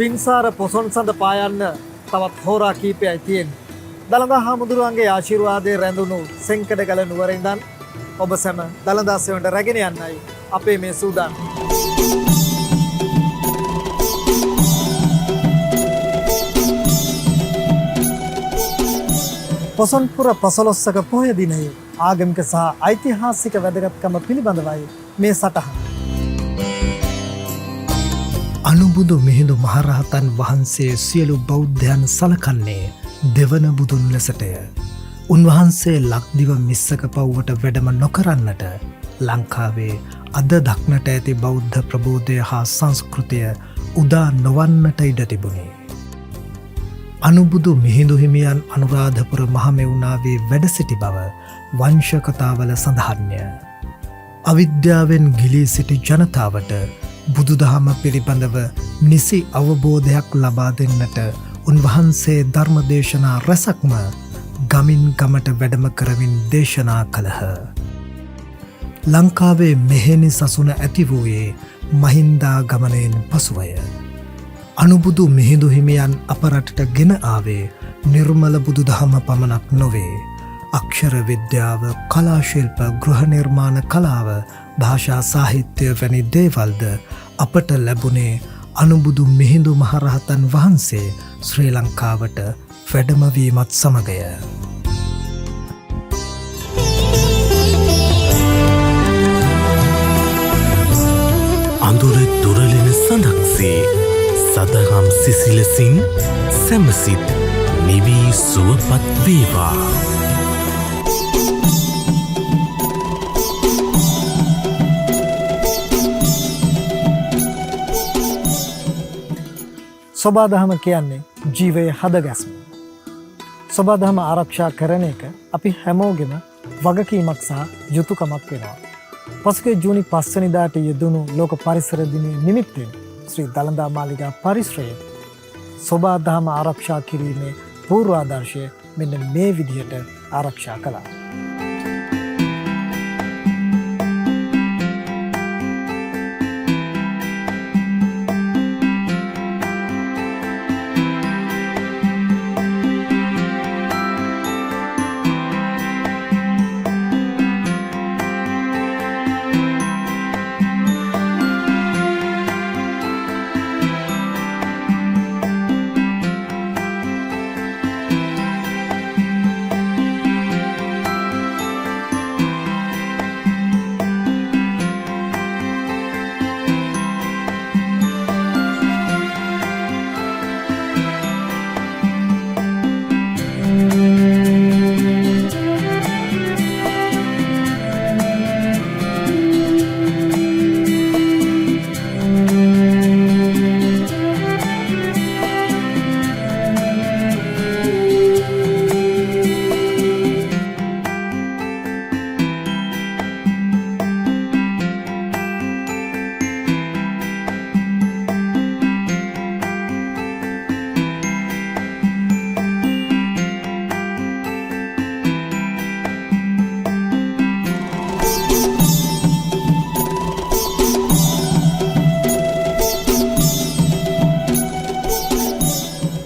පින්සාර පොසොන් සඳ පායන්න තවත් හෝරා කීපයයි තියෙන්නේ. දළදා හාමුදුරුවන්ගේ ආශිර්වාදය රැඳුණු සෙන්කඩගල නුවර ඉඳන් ඔබ සැම දළදා සෙවණට රැගෙන යන්නයි අපේ මේ සූදානම. පොසොන්පුර පසළොස්වක පොහොය දිනයේ ආගමික සහ ඓතිහාසික වැදගත්කම පිළිබඳවයි මේ සටහන. අනුබුදු මිහිඳු මහරහතන් වහන්සේ සියලු බෞද්ධයන් සලකන්නේ දෙවන බුදුන් ලෙසටය. උන්වහන්සේ ලක්දිව මිස්සක පව්වට වැඩම නොකරන්නට ලංකාවේ අද දක්නට ඇති බෞද්ධ ප්‍රබෝධය හා සංස්කෘතිය උදා නොවන්නට ඉඩ තිබුණේ. අනුබුදු මිහිඳු හිමියන් අනුරාධපුර මහමෙවුනාවේ වැඩ සිටි බව වංශ කතාවල සඳහන්ය. අවිද්‍යාවෙන් ගිලී සිටි ජනතාවට බුදුදහම පිළිබඳව නිසි අවබෝධයක් ලබා දෙන්නට උන්වහන්සේ ධර්ම දේශනා රැසක්ම ගමින් ගමට වැඩම කරමින් දේශනා කළහ. ලංකාවේ මෙහෙණි සසුන ඇති වූයේ මහින්දාගමනයෙන් පසුවය. අනුබුදු මිහිඳු හිමියන් අප රටට ගෙන ආවේ නිර්මල බුදුදහම පමණක් නොවේ. අක්ෂර විද්‍යාව, කලා ශිල්ප, ගෘහ නිර්මාණ කලාව, භාෂා සාහිත්‍ය වැනි දේවල්ද අපට ලැබුණේ අනුබුදු මිහිඳු මහරහතන් වහන්සේ ශ්‍රී ලංකාවට වැඩමවීමත් සමගය. අඳුර දුරලෙන සඳක්සේ සදහම් සිසිලසින් සැමසිත් නිවී සුවපත් වේවා. සොබාදහම කියන්නේ ජීවයේ හදගැස්ම. සොබාදහම ආරක්ෂා කරන එක අපි හැමෝගෙම වගකීමක් සහ යුතුකමක් වෙනවා. පසුගිය ජූනි 5 වෙනිදාට යෙදුණු ලෝක පරිසර දිනය නිමිත්තෙන් ශ්‍රී දළදා මාලිගා පරිසරයේ සොබාදහම ආරක්ෂා කිරීමේ පූර්වාදර්ශය මෙන්න මේ විදිහට ආරක්ෂා කළා.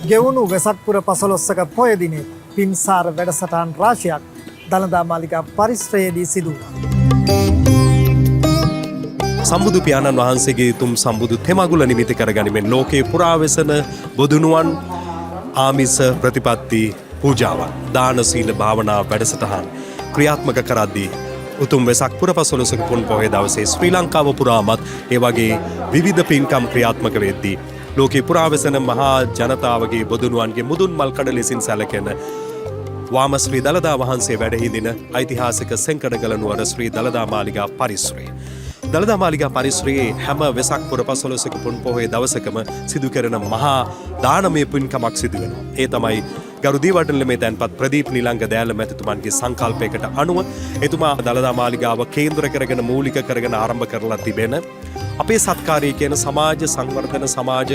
ගෙවුණු වෙසක් පුර පසළොස්වක පොය දිනේ පින්සාර වැඩසටහන් රාශියක් දළදා මාලිගා පරිසරයේදී සිදු වුණා. සම්බුදු පියාණන් වහන්සේගේ තුම් සම්බුදු තෙමගුල නිමිති කරගනිමින් ලෝකේ පුරා වෙසෙන බුදුනුවන් ආමිස ප්‍රතිපත්ති පූජාවන්, දාන සීල භාවනා වැඩසටහන් ක්‍රියාත්මක කරද්දී උතුම් වෙසක් පුර පසළොස්වක පුන් පොහොය දවසේ ශ්‍රී ලංකාව පුරාමත් ඒ වගේ විවිධ පින්කම් ක්‍රියාත්මක වෙද්දී ලෝකේ පුරා වෙසෙන මහා ජනතාවගේ බුදුනුවන්ගේ මුදුන් මල් කඩ ලෙසින් සැලකෙන වාම ශ්‍රී දළදා වහන්සේ වැඩ හිඳින ඓතිහාසික සෙන්කඩගල නුවර ශ්‍රී දළදා මාලිගා පරිසරය. දළදා මාලිගා පරිසරයේ හැම වෙසක් පුර පසළොස්වක පුන් පොහොය දවසකම සිදු කරන මහා දානමය පින්කමක් සිදු වෙනවා. ඒ තමයි ගරු දීවඩන මේ තැන්පත් ප්‍රදීප් නිලංග දෑල මැතිතුමන්ගේ සංකල්පයකට අනුව එතුමා දළදා මාලිගාව කේන්ද්‍ර කරගෙන මූලික කරගෙන ආරම්භ කරලා තිබෙන අපේ සත්කාරය කියන සමාජ සංවර්ධන සමාජ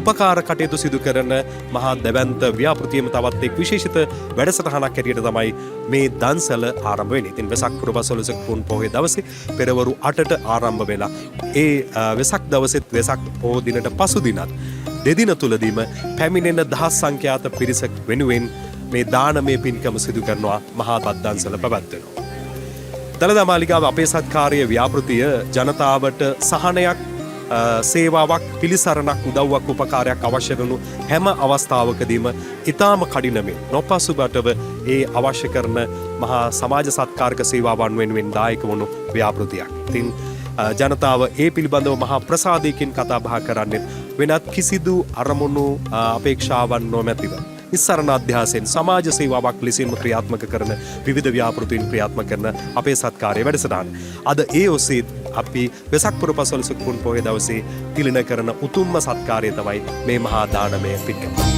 උපකාර කටයුතු සිදු කරන මහා දැවැන්ත ව්‍යාපෘතියම තවත් එක් විශේෂිත වැඩසටහනක් හැටියට තමයි මේ දන්සල ආරම්භ වෙන්නේ. ඉතින් වෙසක් පුර පසළොස්වක පුන් පොහොය දවසේ පෙරවරු 8ට ආරම්භ වෙලා ඒ වෙසක් දවසෙත් වෙසක් පොහොය දිනට පසු දිනත් දෙදින තුලදීම පැමිණෙන දහස් සංඛ්‍යාත පිරිසක් වෙනුවෙන් මේ දානමය පින්කම සිදු කරනවා, මහා බද්දන්සල පැවැත්වෙනවා. දළදා මාලිගාව අපේ සත්කාරය ව්‍යාපෘතිය ජනතාවට සහනයක්, සේවාවක්, පිළිසරණක්, උදව්වක්, උපකාරයක් අවශ්‍ය වනු හැම අවස්ථාවකදීම ඉතාම කඩිනමින් නොපසුබටව ඒ අවශ්‍ය කරන මහා සමාජ සත්කාරක සේවාවන් වෙනුවෙන් දායක වුණු ව්‍යාපෘතියක්. ඉතින් ජනතාව ඒ පිළිබඳව මහා ප්‍රසාදයකින් කතා බහ කරන්නේ වෙනත් කිසිදු අරමුණු අපේක්ෂාවන් නොමැතිව නිස්සරණ අධ්‍යාසයෙන් සමාජ සේවාවක් ලෙසින්ම ක්‍රියාත්මක කරන විවිධ ව්‍යාපෘතීන් ක්‍රියාත්මක කරන අපේ සත්කාරය වැඩසටහන. අද ඒ ඔස්සේ අපි වෙසක් පුර පසළොස්වක පුන් පොහොය දවසේ තිළිණ කරන උතුම්ම සත්කාරය තමයි මේ මහා දානමය පින්කම.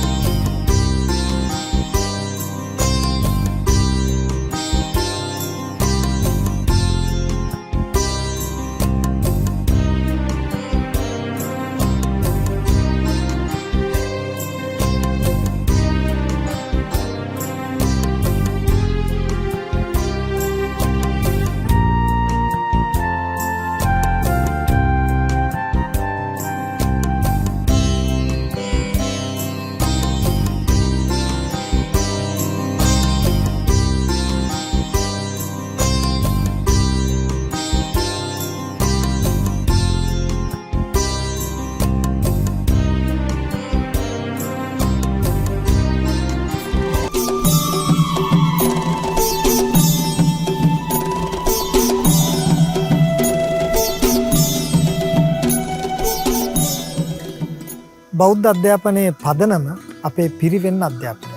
බෞද්ධ අධ්‍යාපනයේ පදනම අපේ පිරිවෙන් අධ්‍යාපනය.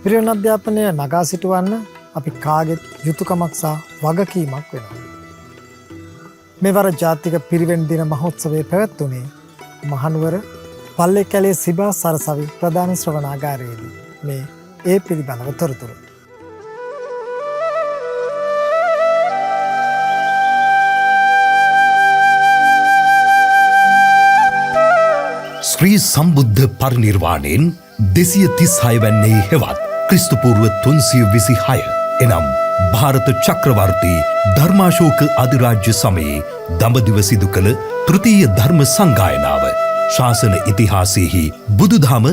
පිරිවෙන් අධ්‍යාපනය නගා සිටුවන්න අපි කාගෙත් යුතුකමක් සහ වගකීමක් වෙනවා. මෙවර ජාතික පිරිවෙන් දින මහෝත්සවය පැවැත්වුණේ මහනුවර පල්ලෙකැලේ සිබා සරසවි ප්‍රධාන ශ්‍රවණාගාරයේදී. මේ ඒ පිළිබඳව තොරතුරු. ශ්‍රී සම්බුද්ධ පරිනිර්වාණයෙන් 236 වැන්නේ හෙවත් ක්‍රිස්තුපූර්ව 326 එනම් භාරත චක්‍රවර්ති ධර්මාශෝක අධිරාජ්‍ය සමයේ දඹදිව සිදු කළ තෘතීය ධර්ම සංගායනාව ශාසන ඉතිහාසයෙහි බුදුදහම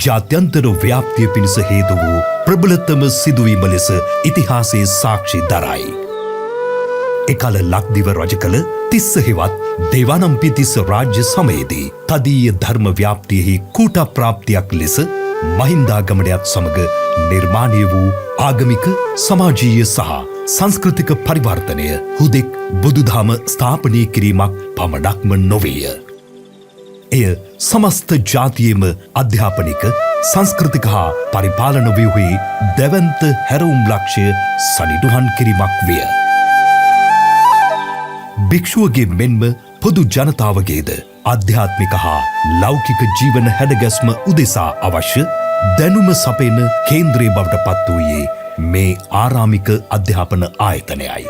ජාත්‍යන්තර ව්‍යාප්තිය පිණිස හේතු වූ ප්‍රබලතම සිදුවීම ලෙස ඉතිහාසයේ සාක්ෂි දරයි. එකල ලක්දිව රජ කළ තිස්ස හෙවත් දේවානම්පියතිස්ස රාජ්‍ය සමයේදී තදීය ධර්ම ව්‍යාප්තියෙහි කූට ප්‍රාප්තියක් ලෙස මහින්දාගමනයත් සමග නිර්මාණය වූ ආගමික, සමාජීය සහ සංස්කෘතික පරිවර්තනය හුදෙක් බුදුදහම ස්ථාපනය කිරීමක් පමණක්ම නොවේය. එය සමස්ත ජාතියේම අධ්‍යාපනික, සංස්කෘතික හා පරිපාලන ව්‍යුහයේ දැවැන්ත හැරවුම් ලක්ෂ්‍ය සනිටුහන් කිරීමක් විය. භික්ෂුවගේ මෙන්ම පොදු ජනතාවගේද ආධ්‍යාත්මික හා ලෞකික ජීවන හැඩගැස්ම උදෙසා අවශ්‍ය දැනුම සපයන කේන්ද්‍රය බවට පත් වූයේ මේ ආරාමික අධ්‍යාපන ආයතනයයි.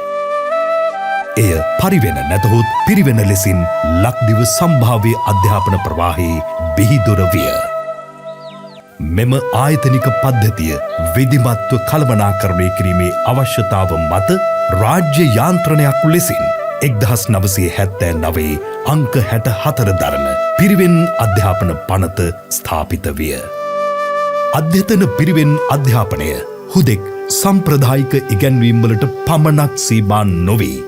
එය පරිවෙන නැතහොත් පිරිවෙන ලෙසින් ලක්දිව සම්භාව්‍ය අධ්‍යාපන ප්‍රවාහයේ බිහිදොර විය. මෙම ආයතනික පද්ධතිය විධිමත්ව කළමනාකරණය කිරීමේ අවශ්‍යතාව මත රාජ්‍ය යාන්ත්‍රණයක් ලෙසින් 1979 අංක 64 දරන පිරිවෙන් අධ්‍යාපන පනත ස්ථාපිත විය. අධ්‍යතන පිරිවෙන් අධ්‍යාපනය හුදෙක් සම්ප්‍රදායික ඉගැන්වීම් වලට පමණක් සීමා නොවී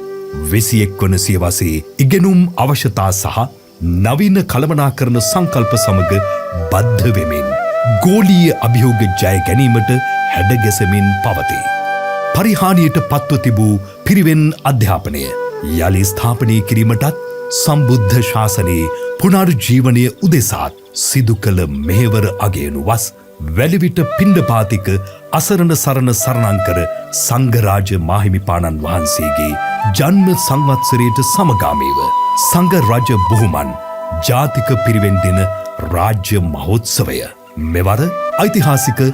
21 වන සියවසේ ඉගෙනුම් අවශ්‍යතා සහ නවීන කළමනාකරණ සංකල්ප සමග බද්ධ වෙමින් ගෝලීය අභියෝග ජය ගැනීමට හැඩගැසෙමින් පවතී. පරිහානියට පත්ව තිබූ පිරිවෙන් අධ්‍යාපනය යළි ස්ථාපනය කිරීමටත් සම්බුද්ධ ශාසනයේ පුනර්ජීවනය උදෙසාත් සිදු කළ මෙහෙවර අගයනු වස් වැලිවිට පිණ්ඩපාතික අසරණ සරණ සරණංකර සංඝරාජ මාහිමිපාණන් වහන්සේගේ ජන්ම සංවත්සරයට සමගාමීව සංඝ රජ බුහුමන් ජාතික පිරිවෙන් දින රාජ්‍ය මහෝත්සවය මෙවර ඓතිහාසික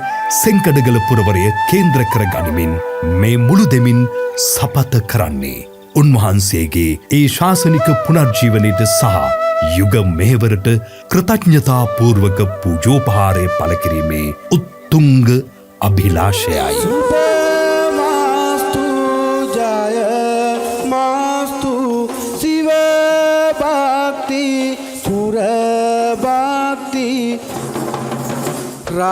සෙන්කඩගල පුරවරය කේන්ද්‍ර කර ගනිමින් මේ මුළු දෙමින් සපත කරන්නේ උන්වහන්සේගේ ඒ ශාසනික පුනර්ජීවනයට සහ යුග මෙහෙවරට කෘතඥතා පූර්වක පූජෝපහාරය පළ කිරීමේ උත්තුංග අභිලාෂයයි. මාස්තු ජය මාස්තු සිව භක්ති සුර භක්ති.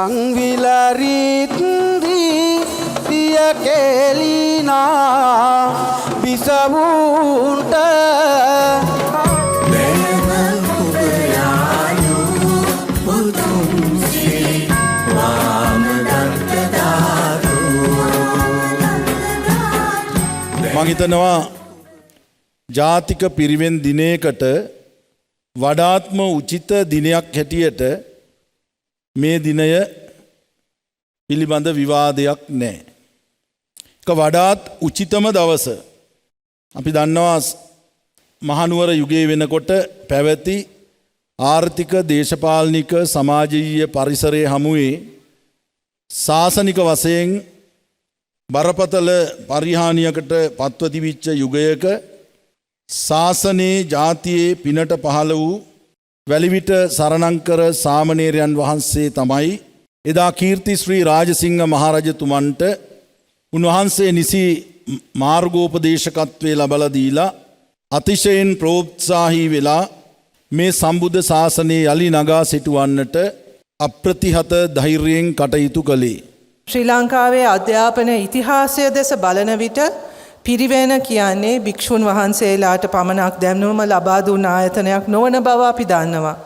සංවිලරිත්දී දිය කෙලිනා බිසවුන්ට. මං හිතනවා ජාතික පිරිවෙන් දිනයකට වඩාත්ම උචිත දිනයක් හැටියට මේ දිනය පිළිබඳ විවාදයක් නෑ. ඒක වඩාත් උචිතම දවස. අපි දන්නවා මහනුවර යුගයේ වෙනකොට පැවති ආර්ථික, දේශපාලනික, සමාජීය පරිසරයේ හමුවේ ශාසනික වශයෙන් බරපතල පරිහානියකට පත්ව තිබිච්ච යුගයක ශාසනයේ ජාතියේ පිනට පහළ වූ වැලිවිට සරණංකර සාමණේරයන් වහන්සේ තමයි එදා කීර්ති ශ්‍රී රාජසිංහ මහරජතුමන්ට උන්වහන්සේ නිසි මාර්ගෝපදේශකත්වයේ ලබලා දීලා අතිශයින් ප්‍රෝත්සාහී වෙලා මේ සම්බුද්ධ ශාසනය යලි නගා සිටුවන්නට අප්‍රතිහත ධෛර්යයෙන් කටයුතු කළේ. ශ්‍රී ලංකාවේ අධ්‍යාපන ඉතිහාසය දෙස බලන විට පිරිවෙන කියන්නේ භික්ෂුන් වහන්සේලාට පමණක් දැනුම ලබා දුන් ආයතනයක් නොවන බව අපි දන්නවා.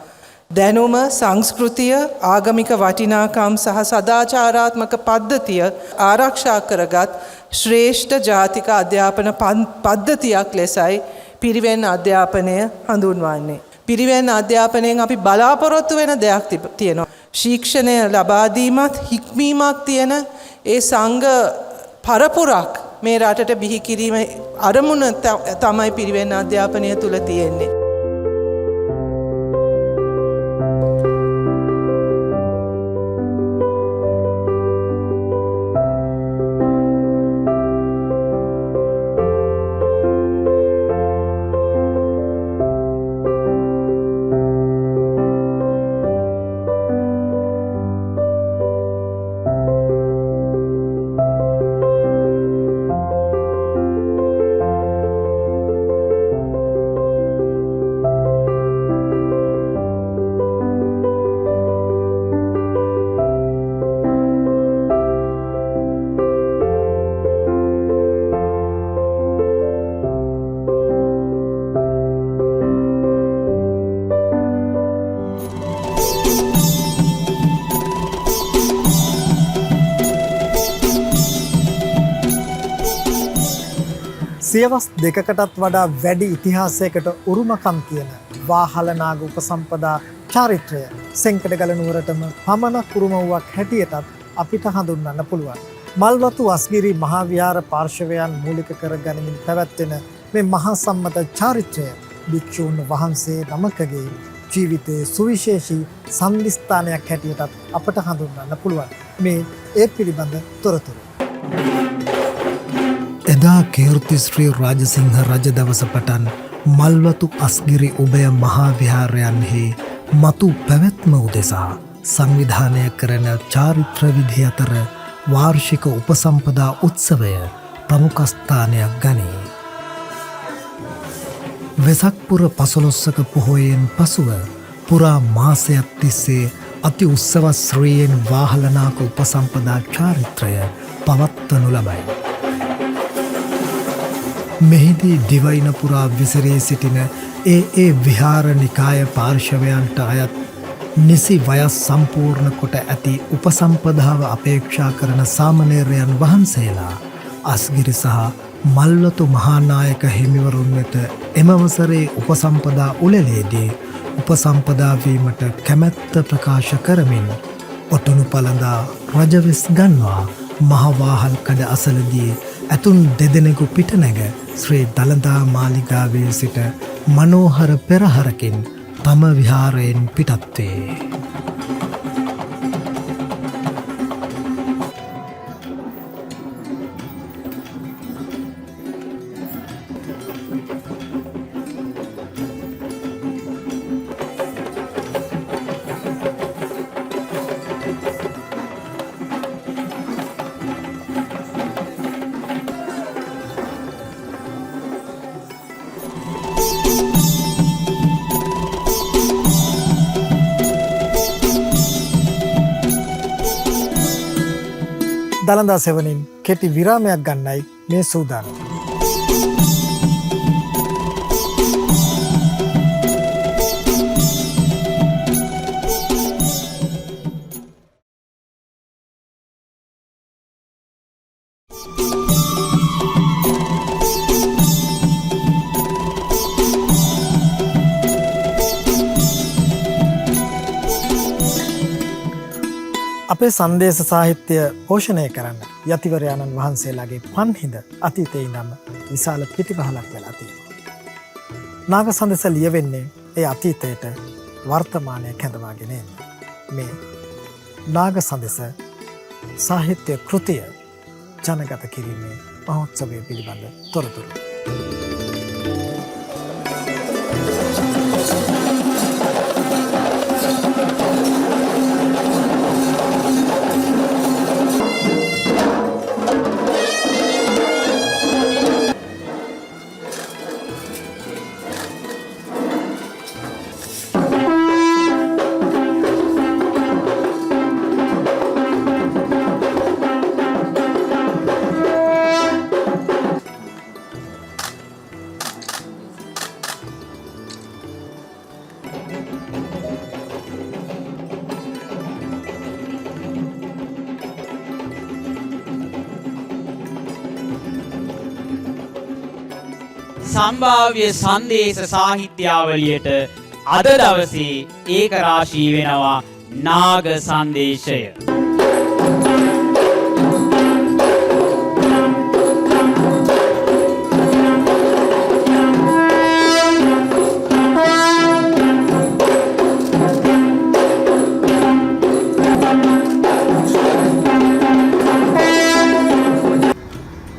දැනුම, සංස්කෘතිය, ආගමික වටිනාකම් සහ සදාචාරාත්මක පද්ධතිය ආරක්ෂා කරගත් ශ්‍රේෂ්ඨ ජාතික අධ්‍යාපන පද්ධතියක් ලෙසයි පිරිවෙන් අධ්‍යාපනය හඳුන්වන්නේ. පිරිවෙන් අධ්‍යාපනයෙන් අපි බලාපොරොත්තු වෙන දෙයක් තියෙනවා. ශික්ෂණය ලබා දීමත් හික්මීමක් තියෙන ඒ සංඝ පරපුරක් මේ රටට බිහි කිරීම අරමුණ තමයි පිරිවෙන් අධ්‍යාපනය තුල තියෙන්නේ. සියවස් දෙකකටත් වඩා වැඩි ඉතිහාසයකට උරුමකම් තියෙන වාහලනාග උපසම්පදා චාරිත්‍රය සෙන්කඩගල නුවරටම පමණක් උරුම වූවක් හැටියටත් අපිට හඳුන්වන්න පුළුවන්. මල්වතු අස්ගිරි මහා විහාර පාර්ශවයන් මූලික කර ගනිමින් පැවැත්වෙන මේ මහා සම්මත චාරිත්‍රය භික්ෂූන් වහන්සේ නමකගේ ජීවිතයේ සුවිශේෂී සන්ධිස්ථානයක් හැටියටත් අපට හඳුන්වන්න පුළුවන්. මේ ඒ පිළිබඳ තොරතුරු. එදා කීර්ති ශ්‍රී රාජසිංහ රජ දවස පටන් මල්වතු අස්ගිරි උභය මහා විහාරයන්හි මතු පැවැත්ම උදෙසා සංවිධානය කරන චාරිත්‍ර විධි අතර වාර්ෂික උපසම්පදා උත්සවය ප්‍රමුඛස්ථානයක් ගනී. වෙසක් පුර පසළොස්වක පොහොයෙන් පසුව පුරා මාසයක් තිස්සේ අති උත්සව ශ්‍රීයෙන් වාහලනාක උපසම්පදා චාරිත්‍රය පවත්වනු ලබයි. මෙහිදී දිවයින පුරා විසිරී සිටින ඒ ඒ විහාර නිකාය පාර්ශවයන්ට අයත් නිසි වයස් සම්පූර්ණ කොට ඇති උපසම්පදාව අපේක්ෂා කරන සාමණේරයන් වහන්සේලා අස්ගිරි සහ මල්වතු මහානායක හිමිවරුන් වෙත එම වසරේ උපසම්පදා උළෙලේදී උපසම්පදා වීමට කැමැත්ත ප්‍රකාශ කරමින් ඔටුනු පළඳා රජවෙස් ගන්වා මහවාහල් කඩ අසලදී ඇතුන් දෙදෙනෙකු පිට නැග ශ්‍රී දළදා මාලිගාවේ සිට මනෝහර පෙරහරකින් තම විහාරයෙන් පිටත් වේ. දළදා සෙවණින් කෙටි විරාමයක් ගන්නයි මේ සූදානම. අපේ සංදේශ සාහිත්‍ය පෝෂණය කරන්න යතිවරයාණන් වහන්සේලාගේ පන්හිඳ අතීතයේ ඉඳන්ම විශාල පිටිපහලක් වෙලා තියෙනවා. නාග සන්දේශ ලියවෙන්නේ ඒ අතීතයට වර්තමානය කැඳවාගෙන එන්න. මේ නාග සන්දේශ සාහිත්‍ය කෘතිය ජනගත කිරීමේ මහෝත්සවය පිළිබඳ තොරතුරු. සම්භාව්‍ය සංදේශ සාහිත්‍යාවලියට අද දවසේ ඒක රාශී වෙනවා නාග සංදේශය.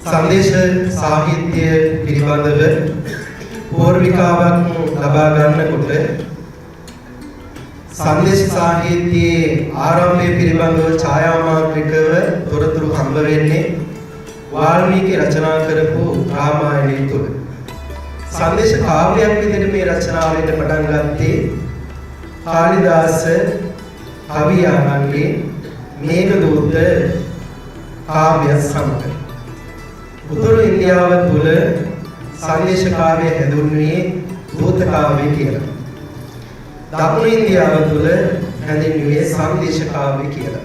සංදේශ සාහිත්‍ය පිළිබඳව පූර්විකාවක් ලබා ගන්නකොට සංදේශ සාහිත්‍යයේ ආරම්භය පිළිබඳව ඡායාමාත්‍රිකව තොරතුරු හම්බ වෙන්නේ වාල්මීකි රචනා කරපු රාමායනය තුළ. සංදේශ කාව්‍යයක් විදිහට මේ රචනාවෙන් පටන් ගත්තේ කාලිදාස කවියාණන්ගේ මේඝදූත කාව්‍යය සමග. උතුරු ඉන්දියාව තුළ සංදේශ කාව්‍ය හැඳින්වුවේ දූත කාව්‍ය කියලා. දකුණු ඉන්දියාව තුළ හැඳින්වුවේ සංදේශ කාව්‍ය කියලා.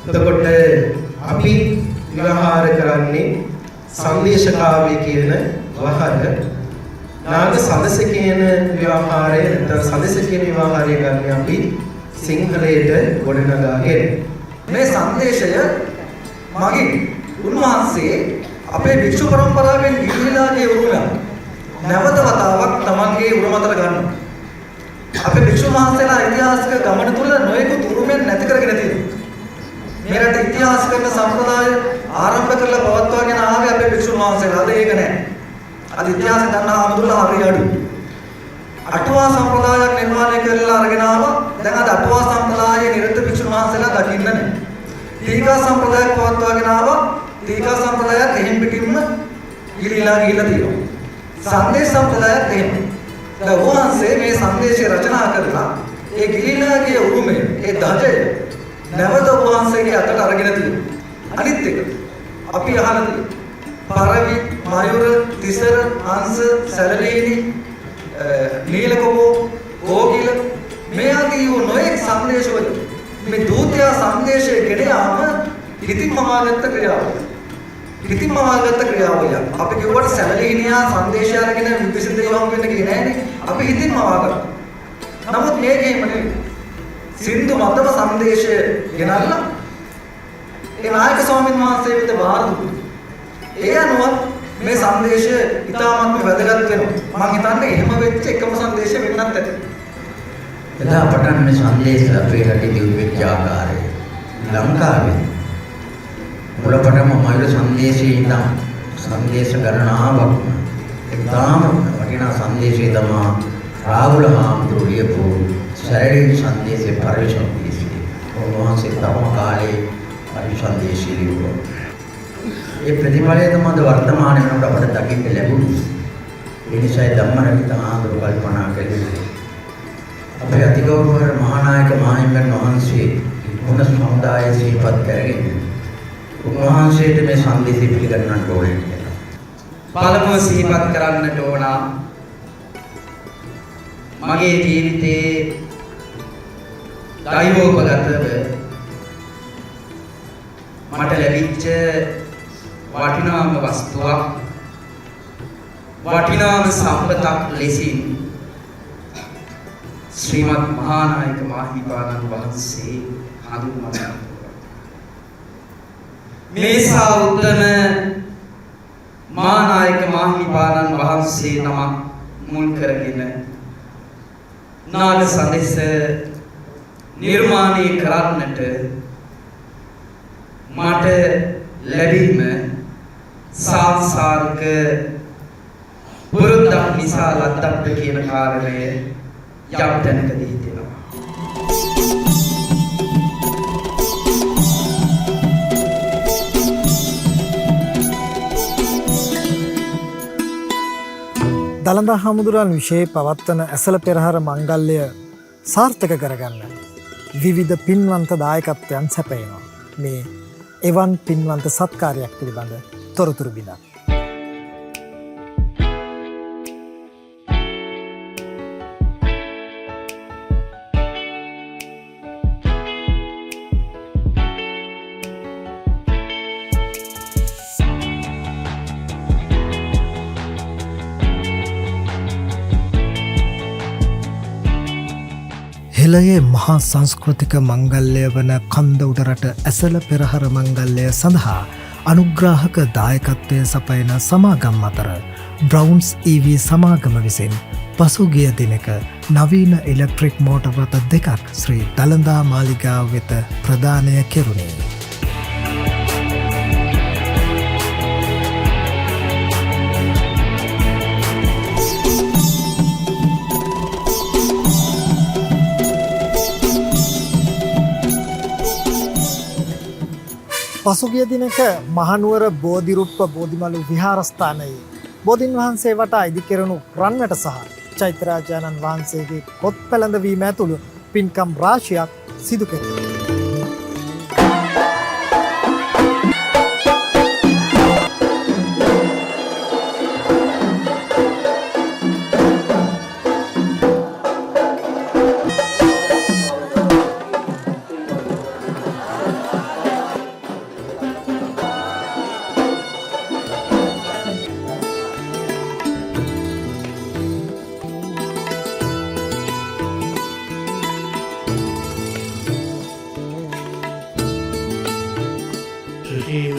එතකොට අපි ව්‍යවහාර කරන්නේ සංදේශ කාව්‍ය කියන වහර, නාග සදස කියන ව්‍යවහාරය නැත්නම් සදස කියන ව්‍යවහාරය ගන්න අපි සිංහලයට ගොඩනගාගෙන. මේ සංදේශය මගින් උන්වහන්සේ අපේ භික්ෂු පරම්පරාවෙන් ගිලිහිලාගේ උරුමයක් නැවත වතාවක් තමන්ගේ උරුම අතර ගන්නවා. අපේ භික්ෂුන් වහන්සේලා ඉතිහාසික ගමන තුල නොයෙකුත් උරුමයන් නැති කරගෙන තියෙනවා. මේ රටේ ඉතිහාස කරන සම්ප්‍රදාය ආරම්භ කරලා පවත්වාගෙන ආවේ අපේ භික්ෂුන් වහන්සේලා. අද ඒක නෑ. අද ඉතිහාසය දන්න ආමුදුරලා හරි අඩුයි. අටුවා සම්ප්‍රදායක් නිර්මාණය කරලා අරගෙන ආවා. දැන් අද අටුවා සම්ප්‍රදායේ නිරත භික්ෂුන් වහන්සේලා දකින්න නෑ. ටීකා සම්ප්‍රදායක් පවත්වාගෙන ආවා. ටීකා සම්ප්‍රදායත් එහෙම් පිටින්ම ගිලිලා ගිහිල්ලා තියෙනවා. සංදේශ සම්ප්‍රදායත් එහෙම. දැන් වහන්සේ මේ සංදේශය රචනා කරලා ඒ ගිලිලා ගිය උරුමය, ඒ ධජය නැවත වහන්සේගේ අතට අරගෙන තියෙනවා. අනිත් එක අපි අහලා තියෙනවා. පරවි, මයුර, තිසර, හංස, සැලලීනි, නීලකොබෝ, කෝකිල මේ ආදී වූ නොයෙක් සංදේශවල මේ දූතයා සංදේශය ගෙන යාම හිතින් මවාගත්ත ක්‍රියාවලිය. හිතින් මවාගත්ත ක්‍රියාවලිය. අපි කිව්වට සැලලීනියා සංදේශය අරගෙන විභීෂණ දෙවියන් හම්බ වෙන්න ගියේ නෑනේ. අපි හිතින් මවාගත්තා. නමුත් මේක එහෙම නෙවෙයි. සින්දු මතම සංදේශය ගෙනල්ලා ඒ නායක ස්වාමීන් වහන්සේ වෙත බාර දුන්නා. ඒ අනුව මේ සංදේශය ඉතාමත්ම වැදගත් වෙනවා. මං හිතන්නේ එහෙම වෙච්ච එකම සංදේශය වෙන්නත් ඇති. එදා පටන් මේ සංදේශ අපේ රටේ දියුණු වෙච්ච ආකාරය ලංකාවේ මුලපටම මයුර සංදේශයේ ඉඳන් සංදේශ ගණනාවක්ම ඉතාම වටිනා සංදේශය තමා රාහුල හාමුදුරුවෝ ලියපු සැරළි සංදේශයේ පරවි සංදේශය. උන්වහන්සේ තම කාලේ පරවි සංදේශය ලියුවා. ඒ ප්‍රතිඵලය තමයි අද වර්තමාන වෙනකොට අපට දකින්න ලැබුණේ. ඒ නිසායි ධම්මරකිත හාමුදුරුවෝ කල්පනා කළේ අපේ අතිගෞරව මහානායක මාහිමියන් වහන්සේ ගුණ සමුදාය සිහිපත් කරගෙන උන්වහන්සේට මේ සංදේශය පිළිගන්නට ඕනේ කියලා. පළමුව සිහිපත් කරන්නට ඕන මගේ ජීවිතයේ දෛවෝපගතව මට ලැබිච්ච වටිනාම වස්තුවක්, වටිනාම සම්පතක් ලෙසින් ශ්‍රීමත් මහානායක මාහිමිපාණන් වහන්සේ හඳුන්වනවා. මේසා උත්තම මහානායක මාහිමිපාණන් වහන්සේ නමක් මුල් කරගෙන නාග සන්දේශ නිර්මාණය කරන්නට මට ලැබීම සාංසාරික පුරුද්දක් නිසා ලද්දක්ද කියන කාරණය යම් තැනකදී හිතෙනවා. දළදා හාමුදුරුවන් විෂයේ පවත්වන ඇසළ පෙරහර මංගල්‍ය සාර්ථක කරගන්න විවිධ පින්වන්ත දායකත්වයන් සැපයනවා. මේ එවන් පින්වන්ත සත්කාරයක් පිළිබඳ තොරතුරු බිඳක්. හෙළයේ මහා සංස්කෘතික මංගල්‍ය වන කන්ද උඩරට ඇසළ පෙරහර මංගල්‍යය සඳහා අනුග්‍රාහක දායකත්වය සපයන සමාගම් අතර බ්‍රවුන්ස් EV සමාගම විසින් පසුගිය දිනක නවීන ඉලෙක්ට්‍රික් මෝටර් රථ දෙකක් ශ්‍රී දළදා මාලිගාව වෙත ප්‍රදානය කෙරුණේ. පසුගිය දිනක මහනුවර බෝධිරුප්ප බෝධිමලු විහාරස්ථානයේ බෝධීන් වහන්සේ වටා ඉදිකෙරණු රන්වැට සහ චෛත්‍යරාජානන් වහන්සේගේ කොත් පැළඳවීම ඇතුළු පින්කම් රාශියක් සිදු කෙරුණා. සුසීම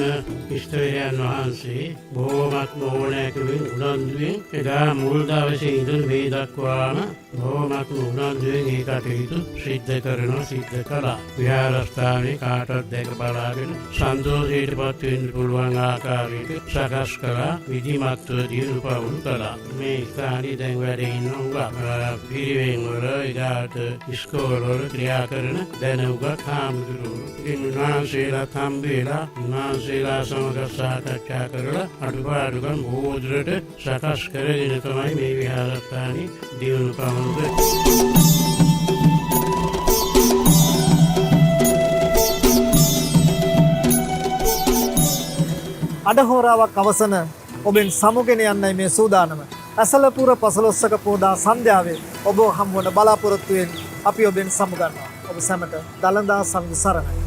ඉෂ්ටවරයන් වහන්සේ බොහෝමත්ම ඕනෑකමින් උනන්දුවෙන් එදා මුල් දවසේ ඉඳන් මේ දක්වාම බොහෝමත්ම උනන්දුවෙන් ඒ කටයුතු සිද්ධ කරනවා, සිද්ධ කළා. විහාරස්ථානයේ කාටවත් දැක බලාගෙන සන්තෝෂයට පත් වෙන්න පුළුවන් ආකාරයට සකස් කළා, විධිමත්ව දියුණු පවුණු කළා. මේ ස්ථානයේ දැන් වැඩ ඉන්න උගක් පිරිවෙන් වල එදාට ඉස්කෝල වල ක්‍රියා කරන දැන උගක් හාමුදුරුවෝ. ඉතින් උන්වහන්සේලාත් හම්බ වෙලා උන්වහන්සේලා සමග සාකච්ඡා කරලා අඩුපාඩුකම් බොහෝ දුරට සකස් කරගෙන තමයි මේ විහාරස්ථානයේ දියුණු පවුණු කරන්නේ. අඩහෝරාවක් අවසන ඔබෙන් සමුගෙන යන්නයි මේ සූදානම. ඇසලපුර පසළොස්වක පෝදා සන්ධ්‍යාවේ ඔබ හමුවන බලාපොරොත්තුවෙන් අපි ඔබෙන් සමුගන්නවා. ඔබ සැමට දළදා සමිඳු සරණයි.